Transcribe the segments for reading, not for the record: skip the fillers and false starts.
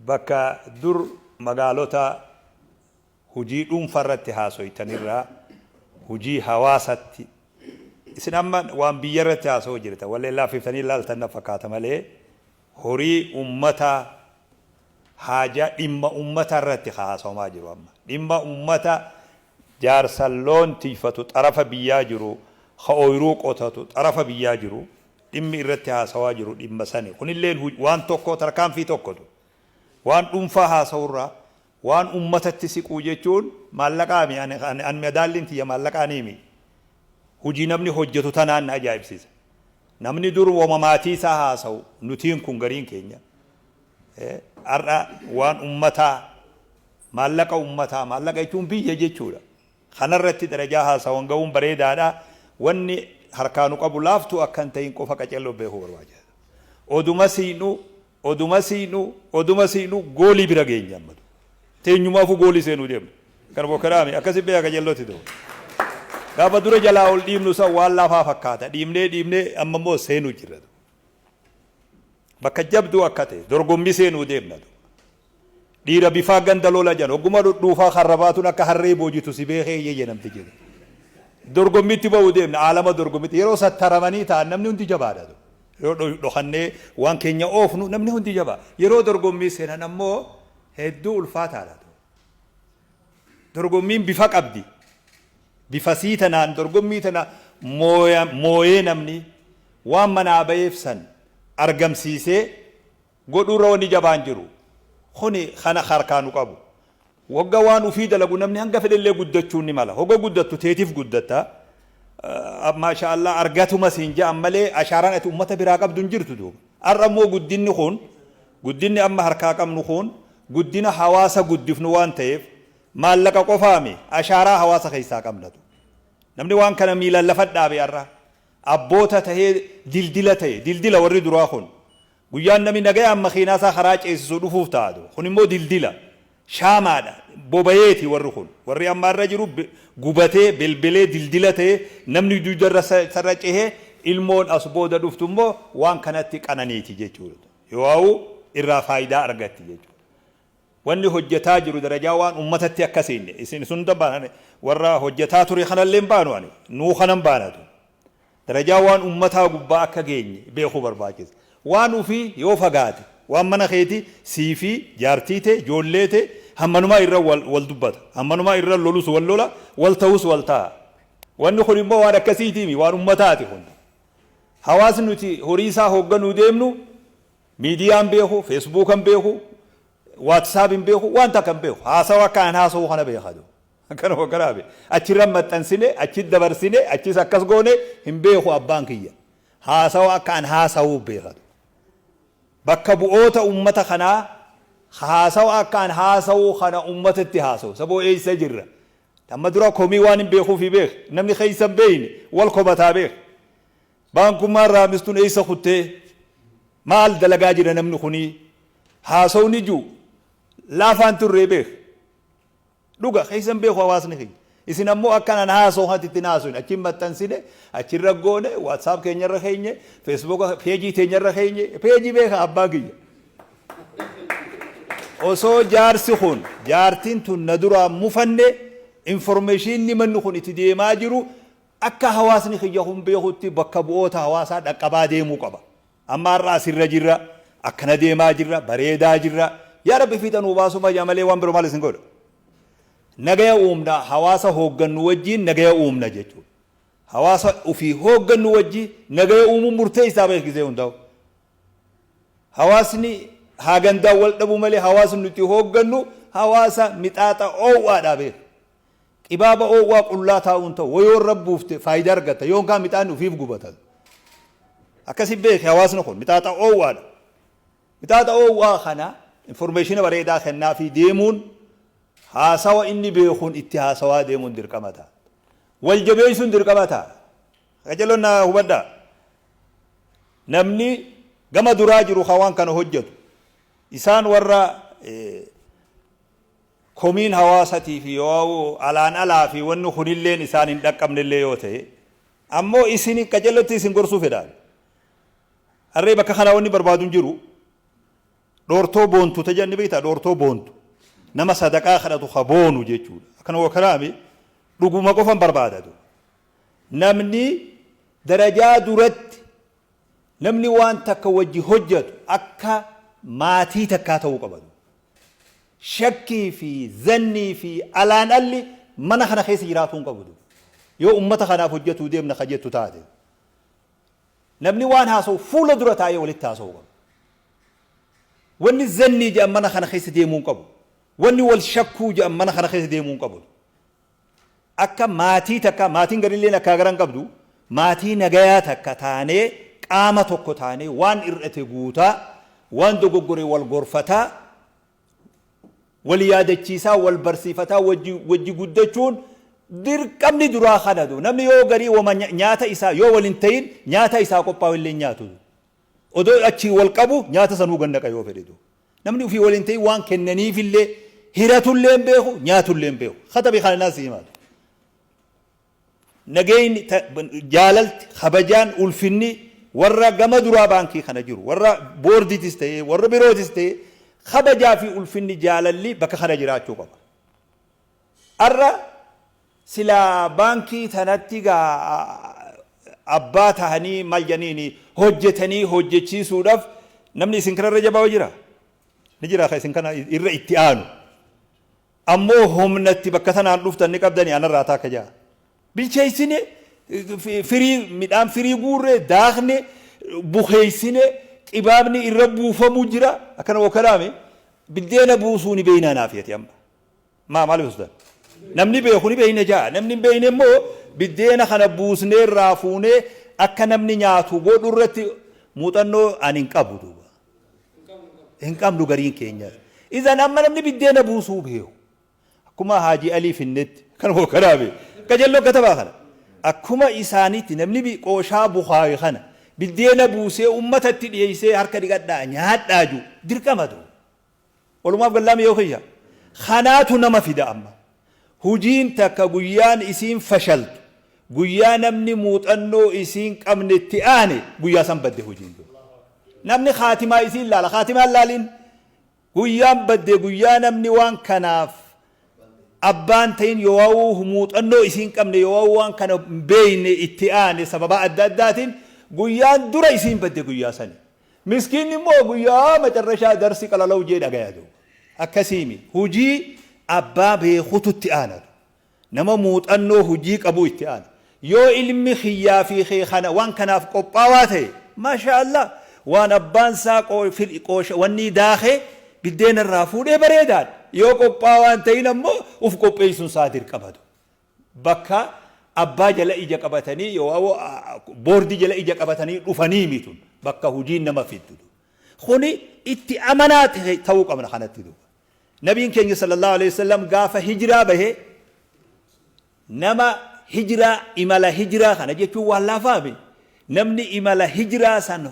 Bakka dur magaalota hujii dhuunfaa irratti haasoytanirraa hujii hawaasatti isin amma waan biyya irratti haasa'uu jirta wallee laaffiftanii ilaaltan na fakkaata malee horii ummata haajaa dhimma ummata irratti haasawamaa jiru. Amma dhimma ummata jaarsa loon tiyfatu xarafa biyyaa jiru, ka ooyruu qotatu xarafa biyyaa jiru, dhimmi irratti haasawaa jiru dhimma sani. Kunilleen waan tokko, tarkaanfii tokkotu. Waan dhuunfaa haasawurraa waan ummatatti siquu jechuun maallaqaami. An madaalliin tiyya maallaqaaniimi. Hujii namni hojjetu tanaan na ajaa'ibsiisa. Namni dur woma maatii isaa haasawu, nutiin kun gariin keenya har'a waan ummataa, maallaqa ummataa, maallaqa jechuun biyya jechuudha, kanarratti darajaa haasawan ga'uun bareedaadha. Wanni harkaanu qabu laaftuu akka hin ta'in qofa qaceelloo beekuu barbaachisa. Oduma siinu, oduma siinu, oduma siinu goolii bira geenya. Ammatu teenyumaafuu goolii seenuu deemna. Kana bokkaraami akkasi beeka qaceellootti ta'u. Gaafa dura jalaa ol dhiibnu san waan laafaa fakkaata. Dhiibnee dhiibnee amma immoo seenuu jirra. Bakka jabduu akka ta'e dorgommii seenuu deemna. Dhiira bifaa ganda lola jedhan, hogguma dhudhuufaa karra baatuun akka harree boojitu si beekee iyyee namti jedhe. Dorgommiitti ba'uu deemna. Aalama dorgommiitti yeroo sattaramanii ta'an namni hundi jabaadha. Yeroo dhokannee waan keenya oofnu namni hundi jabaa. Yeroo dorgommii seenan ammoo hedduu ulfaataadha. Dorgommiin bifa qabdi. Bifa sii tanaan dorgommii tana mooyee namni waan manaa ba'eef san argamsiisee godhuurra wanni jabaan jiru. Kuni kana harkaa nu qabu. Wagga waan ufii dalagu namni hanga fedhellee guddachuun ni mala. Hogga guddattu teetiif guddatta. Maasha Allah, argatuma siin ja'an malee ashaaraan ati ummata biraa qabdu hin jirtu duuba. Har'a immoo guddinni kun, guddinni amma harkaa qabnu kun, guddina hawaasa guddifnu waan ta'eef maallaqa qofaami, ashaaraa hawaasa keessaa qabnatu. Namni waan kana miilaan lafa dhaabe har'a abboota tahee dildila ta'e, dildila warri duraa kun. Guyyaan namni nagayaan makiinaa isaa karaa ceesisu dhufuuf taatu. Kun immoo dildila. Shaamaadha. Bobayeeti warri kun. Warri amma irra jiru gubatee belbelee dildila ta'ee namni dugdarra sarra cehee ilmoon as booda dhuftu immoo waan kanatti qananiiti jechuudha. Yoo irraa faayidaa argatti jechuudha. Wanni hojjetaa jiru darajaa waan ummatatti akka seenne isin sun baana, warra hojjetaa ture kanallee hin baanu, ani nuu kanan baanatu. Darajaa waan ummataa gubbaa akka geenye beekuu barbaachisa. Waan ufii yoo fagaate, waan mana keeti sii fi jaartii tee, ijoollee tee hammanumaa irra wal dubbata. Hammanumaa irra lolus wal lola, wal ta'us wal ta'a. Wanni kun immoo waan akkasiitiimi, waan ummataati kun. Hawaasni nuti horii isaa hoogganuu deemnu miidiyaan beeku, Facebookan beeku, WhatsAppin beeku, waan takka hin beeku. Haasawa akka an haasa'u kana beekatu. Akkana hogganaabe. Achirra maxxansine, achi dabarsine, achis akkas goone hin beeku abbaan kiyya. Haasawa akka an haasa'u beekatu. Bakka bu'oota ummata kanaa haasawa akka an haasa'u kana ummatatti haasa'u. Saboo eessa jirra? Amma dura komii waan hin beekuufi beek. Namni keessa hin beekne wal komataa beek. Baankummaan raamistuun eessa kuttee? Maal dalagaa jira namni kunii? Haasawni jiru laafaan turree beek. Dhuga keessa hin beeku hawaasni keenya. Isin ammoo akkanaan haasa'u kanatti ittiin haasa'u achiin maxxansine, achirra goone, WhatsApp keenyarra keenye, Facebook peejii teenyarra keenye, peejii beeka abbaa kiyya. Osoo jaarsi kun, jaartiin tun na duraa mufanne, informationni manni kun itti deemaa jiru akka hawaasni kiyya kun beekutti bakka bu'oota hawaasaa dhaqqabaa deemuu qaba. Amma har'a asirra jirra, akkana deemaa jirra, bareedaa jirra. Yaa Rabbi, fiixa nuu baasuu fayyaa malee waan biroo maal isin godha? Nagaya uumna, hawaasa hooggannu wajjiin nagaya uumna jechuudha. Hawaasa ofii hooggannu wajjii nagaya uumuun murteessaa beek gisee hundaa'u. Hawaasni haa gandaan wal dhabu malee hawaasni nuti hooggannu hawaasa mixaaxa oowwaadhaa beek. Qibaaba oowwaa qullaa taa'uun ta'u wayoo irra buufte faayidaa argatta, yoon kaan mixaanni ofiif gubata. Akkasi beeki, hawaasni kun mixaaxa oowwaadha. Mixaaxa oowwaa kana informeeshina bareedaa kennaafii deemuun, haasawa inni beekuun itti haasawaa deemuun dirqama ta'a. Wal jabeessuun dirqama ta'a. Qajeelloon na hubadhaa. Namni gama duraa jiru kan waan kana hojjetu isaan warra komiin hawaasatii fi yoo alaan alaa fi wanni kunilleen isaan hin dhaqqabnellee yoo ta'e, ammoo isin qajeellotti isin gorsuu fedhaan. Harree bakka kanaa wanni barbaadu hin jiru. Dhoortoo boontu ta jedhan ni beektaa? Dhoortoo boontu. Nama sadaqaa kadhatu ka boonu jechuudha. Akkana wa kalaami dhuguma qofan barbaadatu. Namni darajaa duratti namni waan takka wajji hojjatu akka maatii takkaa ta'uu qaba. Shakkii fi zannii fi alaan alli mana kana keessa jiraatuu hin qabu. Yoo ummata kanaaf hojjatuu deemna ka jettu taate. Namni waan haasa'u fuula dura taa'ee walitti haasa'uu qaba. Wanni zannii jedhan mana kana keessa deemuu hin qabu. Wanni wal shakkuu jedhan mana kana keessa deemuu hin qabu. Akka maatii takka, maatiin garilleen akkaa gara hin qabdu, maatii nagayaa takka taanee, qaama tokko taanee waan ir'ate guutaa, waan dogoggore wal gorfataa, wal yaadachiisaa, wal barsiifataa wajji wajji guddachuun dirqamni duraa kana du. Namni yoo garii wama nyaata isaa yoo wal hin ta'in nyaata isaa qophaa'u illee hin nyaatu. Odoo achii wal qabu nyaata sanuu gad naqa yoo fedhe du. Namni ufii wal hin ta'in waan kennaniifillee hiratullee hin beeku, nyaatullee hin beeku. Katabi kana naas himaatu. Nageenyi, jaalalti, kabajaan, ulfinni warra gama duraa baankii kana jiru, warra boordiitis ta'ee, warra birootis ta'ee, kabajaa fi ulfinni jaalalli bakka kana jiraachuu qaba. Har'a silaa baankii tanatti gaa abbaa tahanii maal jedhaniini hojjetanii hojjechiisuudhaaf namni isin kanarra jabaa jira? Ni jira ka isin kana irra itti aanu. Ammoo humna itti bakka tanaan dhuftan ni qabdani anarraa taakka ja'a. Bilcheessine firii midhaan firii guurre daakne bukeessine qibaabni irra buufamu jira akkana wakalaame biddeena buusuu ni beeynaa naaf yati amma. Maa maaliif ostan? Namni beeku ni beeyna ja'a. Namni hin beeyne immoo biddeena kana buusnee irraa fuunee akka namni nyaatu godhu irratti muuxannoo ani hin qabu duuba. Hin qabnu gariin keenya. Izan amma namni biddeena buusuu beeku. Akkuma Haaji Alii finnetti kan hoogganaa qajeelloo katabaa kana. Akkuma isaaniitti namni qooshaa bukaawe kana biddeena buusee uummatatti dhiyeessee harka dhiqadhaa nyaadhaa jiru dirqama duuba. Walumaaf gallaami yoo kiyya. Kanaatu nama fida amma. Hujiin takka guyyaan isiin fashaltu, guyyaa namni muuxannoo isiin qabne itti aane, guyyaa san badde hujiin tun. Namni khaatimaa isiin laala, khaatimaa hin laalin. Guyyaan badde guyyaa namni waan kanaaf abbaan ta'in yoo muuxannoo isiin qabne yoo waan kana hin beeyne itti aane sababa adda addaatiin guyyaan dura isiin badde guyyaa sani. Miskiinni immoo guyyaa macarrashaa darsi qalalaw jee dhagaya duuba. Akkasiimi hujii abbaa beekutu itti aana. Nama muuxannoo hujii qabu itti aana. Yoo ilmi kiyyaa fi kee kana waan kanaaf qophaawaa ta'e maashaa Allah waan abbaan isaa qoosha wannii daakee biddeena irraa fuudhee bareedaadha. Yoo qophaawaa hin ta'in ammoo uf qopheessuun isaa dirqama. Bakka abbaa jala ija qabatanii yoo boordii jala ija qabatanii dhufanii mitun bakka hujiin nama fiddu. Kuni itti amanaa ta'uu qabna kanatti duuba. Nabiin keenya sallallahu alaihi wasallam gaafa hijiraa bahe nama hijiraa imala hijiraa kana jechuun waan laafaame namni imala hijiraa san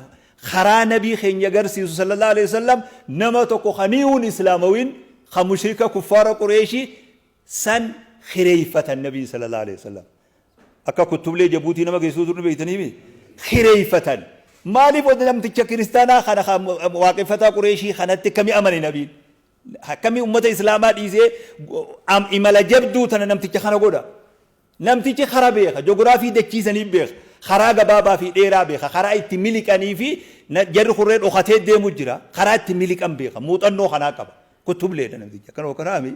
karaa nabii keenya agarsiisu sallallahu alaihi wasallam nama tokko kaniiwun islaamawin ka mushrika kuffaara Qureeshii san kireeyfatan nabiin sallallahu alaihi wasallam. Akka kuttublee Jabuutii nama geessuu turni beektaniimi kireeyfatan. Maaliif odda namticha kiristaanaa kana waaqeffataa Qureeshii kanatti akkami amane nabiin? Akkami ummata islaamaa dhiisee imala jabduu tana namticha kana godha? Namtichi kara beeka, jogiraafii dachiisanii beeka, karaa gabaabaa fi dheeraa beeka, karaa itti miliqanii fi jarri kurree dhokatee deemu jira, karaa itti miliqan beeka, muuxannoo kanaa qaba. Kutubleedha namtichi akkana akkanaami.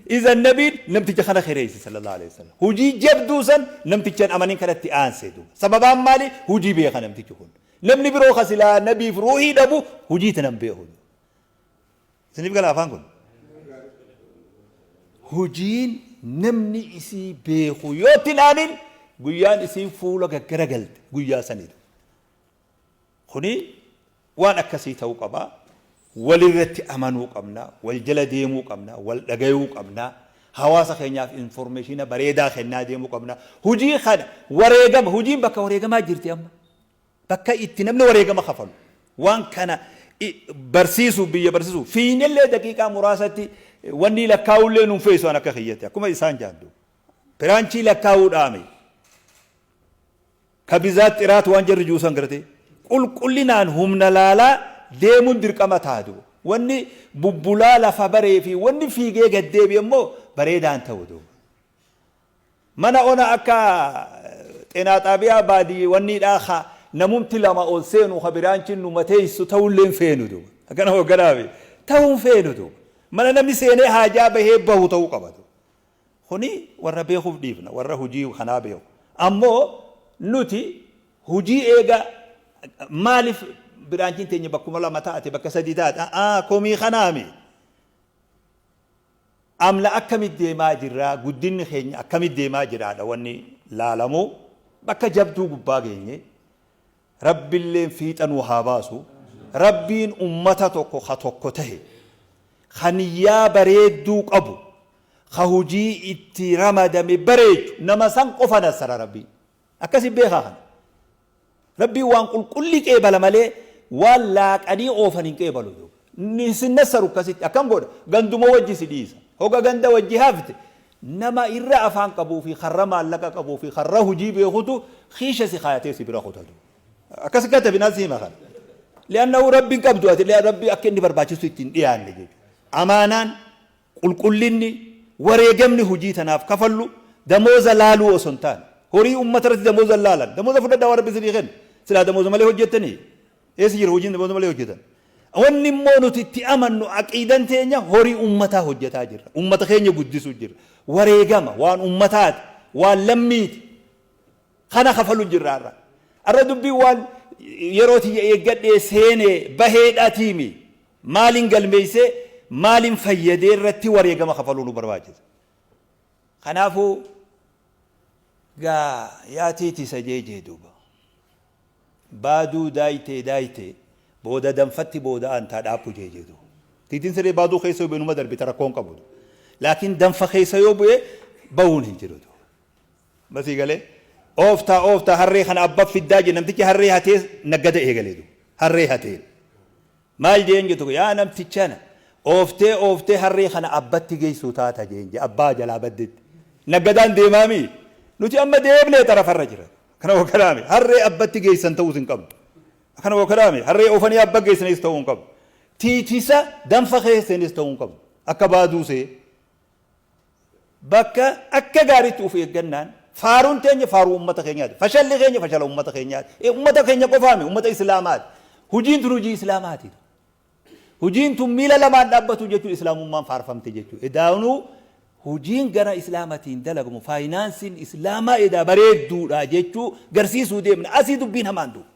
Izan nabiin namticha kana kireesse sallallahu alaihi wasallam. Hujii jabduu san namticha hin amanin kanatti aanse duuba. Sababaan maali? Hujii beeka namtichi kun. Namni biroo ka silaa nabiif ruuhii dhabu hujii tana hin beeku. Isiniif gala afaan kun? Hojiin namni isii beeku yoo itti hin aanin guyyaan isiin fuula gaggaragalte guyyaa sanidha. Kuni waan akkasii ta'uu qaba. Walirratti amanuu qabna, wal jala deemuu qabna, wal dhagayuu qabna. Hawaasa keenyaaf informeeshina bareedaa kennaa deemuu qabna. Hojii kana wareegama, hojiin bakka wareegamaa jirti amma. Bakka itti namni wareegama kafalu. Waan kana barsiisuuf biyya barsiisuuf fiiynellee daqiiqaa muraasatti wanni lakkaa'ullee nuun feesu an akka kiyyatti akkuma isaan jaaddu. Piraanchii lakkaa'uu dhaame. Ka bizaat xiraat waan jarri juusan gartee qulqullinaan humna laalaa deemuun dirqama taatu. Wanni bubbulaa lafa baree fi wanni fiigee gad deebi'e immoo bareedaan ta'u duuba. Mana ona akka xeenaa xaabiyaa baadii wanniidhaa ka namumti lama ol seenu ka biraanchin numa teessu ta'ullee hin feenu duuba. Akkana hogganaafi ta'uu hin feenu duuba. Mana namni seenee haajaa bahee bahu ta'uu qaba duuba. Kuni warra beekuuf dhiifna, warra hujii kanaa beeku. Ammoo nuti hujii eega maaliif biraanchiin teenya bakkuma lama taate, bakka sadii taate, a'aa komii kanaami. Amla akkamit deemaa jirra, guddinni keenya akkamit deemaa jiraadha wanni laalamu. Bakka jabduu gubbaa geenye. Rabbilleen fiixa nuu haa baasu. Rabbiin ummata tokko ka tokko tahe, ka niyyaa bareedduu qabu, ka hujii itti ramadame bareechu, nama san qofa nassara Rabbiin. Akkasi beekaa kana. Rabbiin waan qulqullii qeebala malee waan laaqanii oofan hin qeebalu. Sin nassaru akkasitti. Akkam godha? Ganduma wajji si dhiisa. Hoga ganda wajji hafte nama irra afaan qabuu fi karra maallaqa qabuu fi karra hujii beekutu kiisha si kaayatee si bira kutatu. Akkas katabi naan si hima kana. Li'annahu Rabbi hin qabdu ati Rabbi akka inni barbaachisu itti hin dhiyaanne jechuudha. Amaanaan, qulqullinni, wareegamni hujii tanaaf kafallu damooza laaluu osoo hin taane. Horii uummata irratti damooza hin laalan. Damooza fudhadhaa waan Rabbi isinii kenne. Silaa damooza malee hojjettanii. Eessa jira hojiin damooza malee hojjetan? Wanni immoo nuti itti amannu aqiidan teenya horii uummataa hojjetaa jirra. Uummata keenya guddisuu jirra. Wareegama waan uummataati, waan lammiiti. Kana kafalu jirra har'a. Har'a dubbiin waan yeroo tiyya eeggadhee seenee baheedhaatiimi. Maaliin galmeessee maaliin fayyadee irratti wareegama kafaluu nu barbaachisa. Kanaafuu gaa yaatii tisa jeejee duuba. Baaduu daaytee daaytee booda danfatti booda aantaa dhaaphu jeejee duuba. Tiitiin siree baaduu keessa yoo bu'e numa darbita rakkoon qabu. Laakiin danfa keessa yoo bu'e bahuun hin jiru duuba. Masii galee ooftaa ooftaa harree kana abba fiddaa jedhe namtichi harree hatee naggada eegalee duuba. Harree hatee. Maal jeen jettu yaa namtichana ooftee ooftee harree kana abbatti geessuu taata jeen je abbaa jalaa baddetti. Naggadaan deemaami nuti amma deemnee xarafarra jira. Kana wakalaame harree abbatti geessan ta'uus hin qabdu. Kana wakalaame harree oofanii abba geessanis ta'uu hin qabdu. Tiitisa danfa keessanis ta'uu hin qabdu. Akka baaduusee Bakka akka gaariitti of eeggannaan faaruun teenya faaruu ummata keenyaati. Fashalli keenya fashala ummata keenyaati. Ummata keenya qofaami ummata Islaamaati. Hujiin tun hujii Islaamaati. Hujiin tun miila lamaan dhaabbatu jechuun Islaamummaan faarfamte jechuudha. Edaanuu hujiin gara Islaamatiin dalagamu faayinaansiin Islaamaa edaa bareedduudha jechuu garsiisuu deemna. Asii dubbiin hamaan duuba.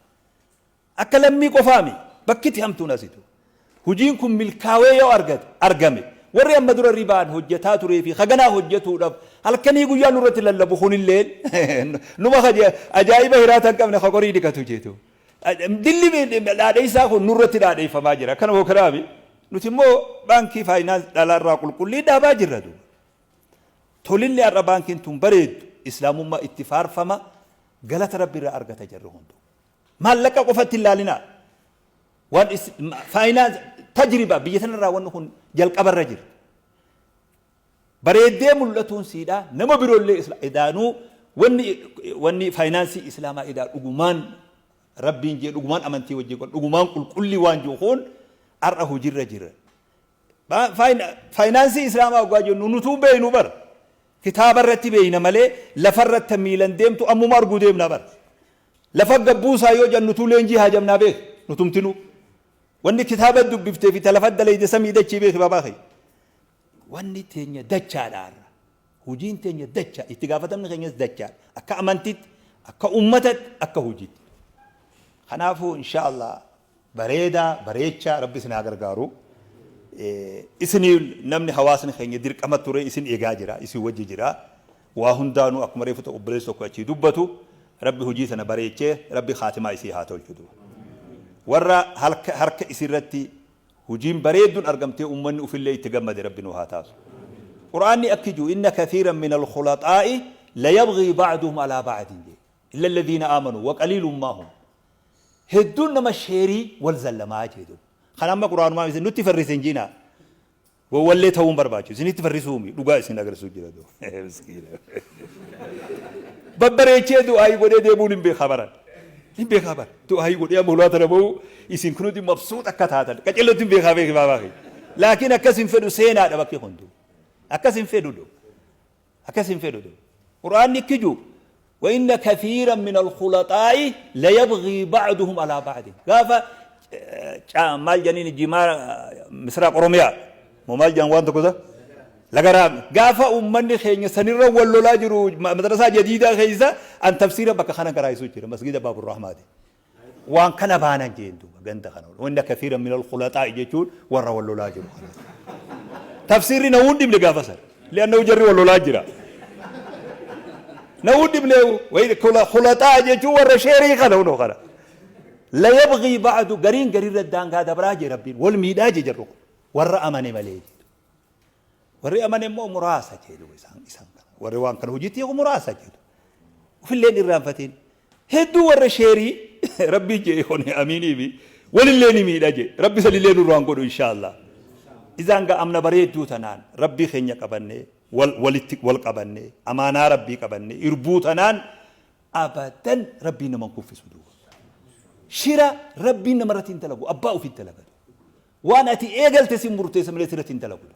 Akka lammii qofaami bakkiti hamtuun asitu. Hujiin kun milkaawee yoo argate, argame, warri amma dura ribaan hojjataa turee fi ka ganaa hojjatuudhaf halkanii guyyaa nurratti lallabu kunilleen numa ajaa'iba hiraata hin qabne ka qorii dhiqatu jeetu. Dilli dhaadheessaa kun nurratti dhaadheeffamaa jira. Akkana hoo kanaami nuti immoo baankii faayinaans dhalaarraa qulqullii dhaabaa jirra duuba. Tolinni har'a baankiin tun bareeddu islaamummaa itti faarfama galata rabbi irraa argata jarri hunduu. Maallaqa qofatti hin laalinaa. Waan faayinaans tajriba biyya tanarraa wanni kun jalqabarra jira. Bareeddee mul'atuun siidhaa nama biroollee idaanuu wanni wanni faayinaansii islaamaa idaa dhugumaan rabbiin jee dhugumaan amantii wajjin dhugumaan qulqullii waan jiru kun har'a hojiirra jira. Faayinaansii islaamaa hoggaa jennu nutuu beeynu bara. Kitaaba irratti beeyna malee lafa irratti miilan deemtu ammuma arguu deemna bara. Lafa gabbuusaa yoo jennu nutuu leenjii haajamnaa beek nutumtinuu. Wanni kitaaba dubbiftee fi ta lafa dalayde samii dachii beeki baabaa kee. Wanni teenya dachaadha har'a. Hojiin teenya dacha itti gaafatamni keenyas dachaadha. Akka amantiitti, akka ummatatti, akka hojiitti. Kanaafuu insha Allah bareedaa bareechaa rabbi isin haa gargaaru. Isinii namni hawaasni keenya dirqama ture isin eegaa jira isin wajji jira. Waa hundaanuu akkuma reefu ta'u obboleessi tokko achii dubbatu rabbi hojii tana bareechee rabbi kaatimaa isii haa tolchu duuba. Warra harka harka isirratti hojiin bareedduun argamtee ummanni ufillee itti gammade rabbi nu haa taasu. Qur'aanni akki jiru inna kathiiran min al-khulaxaa'i la yabghii ba'duhum alaa ba'din jedhe. Illa alladhiina aamanuu wa qaliilun maa hum. Hedduun nama sheerii wal zallamaa jee duuba. Kan amma qur'aanumaa isin nutti farrise hin jiinaa. Gowwallee ta'uu hin barbaachisu. Isinitti farrisuumi dhugaa isin agarsiisuu jira duuba. Miskiina. Babbareechee du'aayii godhee deemuun hin beeka baran. Hin beekaa bara. Du'aayii godhee amma hulaa tana bahu isin kunuti mabsuut akka taatan qacellotti hin beekaa beeki baabaa kiyya. Laakiin akkas hin fedhu seenaadha bakki kun duuba. Akkas hin fedhu duuba. Akkas hin fedhu duuba. Qur'aanni kiju wa inna kathiiran min al-khulaxaa'i la yabghii ba'duhum alaa ba'din. Gaafa maal jedhaniin jimaa misraaq Oromiyaa moo maal jedhan waan tokko isa laga raabne gaafa uummanni keenya sanirra wal lolaa jiru madrasaa jadiidaa keessa an tafsiira bakka kana garaayisuu jira masgida baabur rahmaati waan kana baanan jeen duuba ganda kana wanna kathiira min alkhulaxaa'i jechuun warra wal lolaa jiru kana tafsiirri na hundi dhibne gaafa san li'annahu jarri wal lolaa jira na hundi dhibne khulaxaa jechuun warra sheerii kana hunoo kana La yabghii ba'du gariin gariirra daangaa dabraa jee Rabbiin wal miidhaa jee jarru kun warra amane malee jedhu. Warri amane immoo muraasa jedhu isaan isaan kana. Warri waan kana hojiitti hiiku muraasa jedhu. Ufillee hin irraanfatiin. Hedduu warra sheerii Rabbii jee kun amiinii fi walillee ni miidha jee. Rabbi sanillee nurraan godhu inshaallah. Isaan gaa amna bareedduu tanaan Rabbii keenya qabannee wal walitti wal qabannee amaanaa Rabbii qabannee irbuu tanaan Abadan Rabbiin nama hin kuffisu duuba. Shira Rabbiin namarratti hin dalagu abbaa ofiitti dalaga. Waan ati eegalte sin murteessa malee sirratti hin dalagu.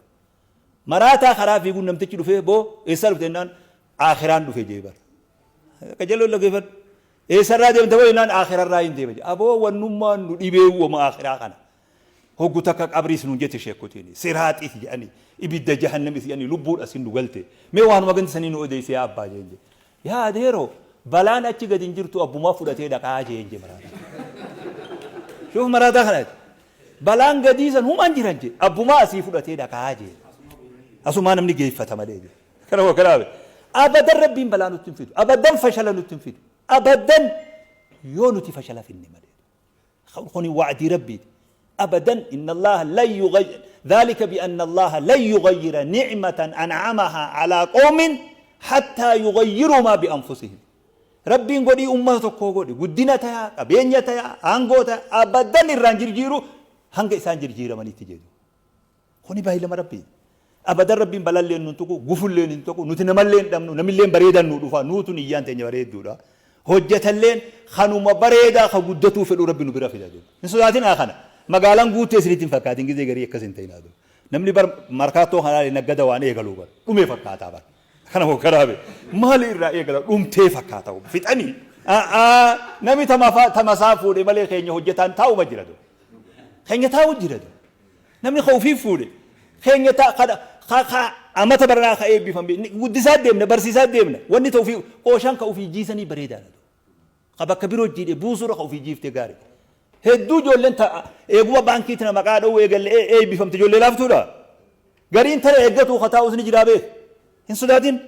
Maraataa karaa fiiguun namtichi dhufee boo eessaa dhufte jennaan aakhiraan dhufe jee bara. Qajeeloo dhageeffadhu. Eessarraa deemte boo jennaan aakhirarraa hin deema jee. Aboo wannummaan nu dhibee wama aakhiraa kana. Hoggu takka qabriis nuun jette sheekkotiin. Siraaxiis jedhanii ibidda jahannamis jedhanii lubbuun asin nu galte. Mee waanuma ganda sanii nu odeessi yaa abbaa jeen jee. Yaa adeeroo balaan achi gadi hin jirtu abbumaa fudhatee dhaqaa jeen jee maraataa. Shuuf maraataa kana jette. Balaan gadii san humaan jiran jee abbumaa asii fudhatee dhaqaa jee. Asumaa namni geeffata malee jee. Kana waa kanaa abadan rabbiin balaa nutti hin fidu. Abadan fashala nutti hin fidu. Abadan yoo nuti fashala finne malee. Kuni wa'dii Rabbiiti. Abadan inna Allaha lan yughayyir dhalika bi anna Allaha lan yughayyira ni'matan an'amaha ala qawmin hatta yughayyiru ma bi anfusihim. Rabbiin godhii ummata tokkoo godhi guddina tayaa qabeenya tayaa aangoo tayaa abadan irraan jirjiiru hanga isaan jirjiiramanitti jedhu. Kuni baay'ilama Rabbiiti. Abadan Rabbiin balalleen nun tuqu, gufulleen hin tuqu, nuti namallee hin dhabnu, namilleen bareedan nu dhufa, nuutu niyyaan teenya bareedduudha. Hojjatalleen kanuma bareedaa ka guddatuu fedhu Rabbi nu bira fida jedhu. Hin sodaatinaa kana. Magaalaan guuttee isinitti hin fakkaatin gizee garii akkas hin ta'inaa duuba. Namni bar markaattoo kanaa naggada waan eegaluu bar. Dhumee fakkaataa bar. Kana hoo karaa be. Maali irraa eegala dhumtee fakkaata fixanii. Nami tamasaa fuudhe malee keenya hojjetaan taa'uma jira duuba. Keenya taa'u jira duuba. Namni ka ufii fuudhe keenya ta ka ka ka amata baranaa ka eebbifame guddisaa deemna barsiisaa deemna wanni ta ufii qooshaan ka ufii jiisanii bareedaadha. Ka bakka biroo jiidhe buusuura ka ufii jiifte gaarii. Hedduu ijoolleen ta eeguma baankii tana maqaa dha'uu eegalle eebbifamte ijoollee laaftuudha. Gariin tana eeggatuu ka taa'us ni jiraa beek. Hin sodaatin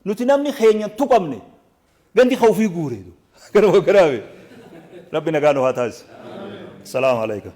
nuti namni keenya hin tuqamne gandi ka ufii guure. Gara garaabe. Rabbi nagaa nu haa taasisu. Salaamu alaikum.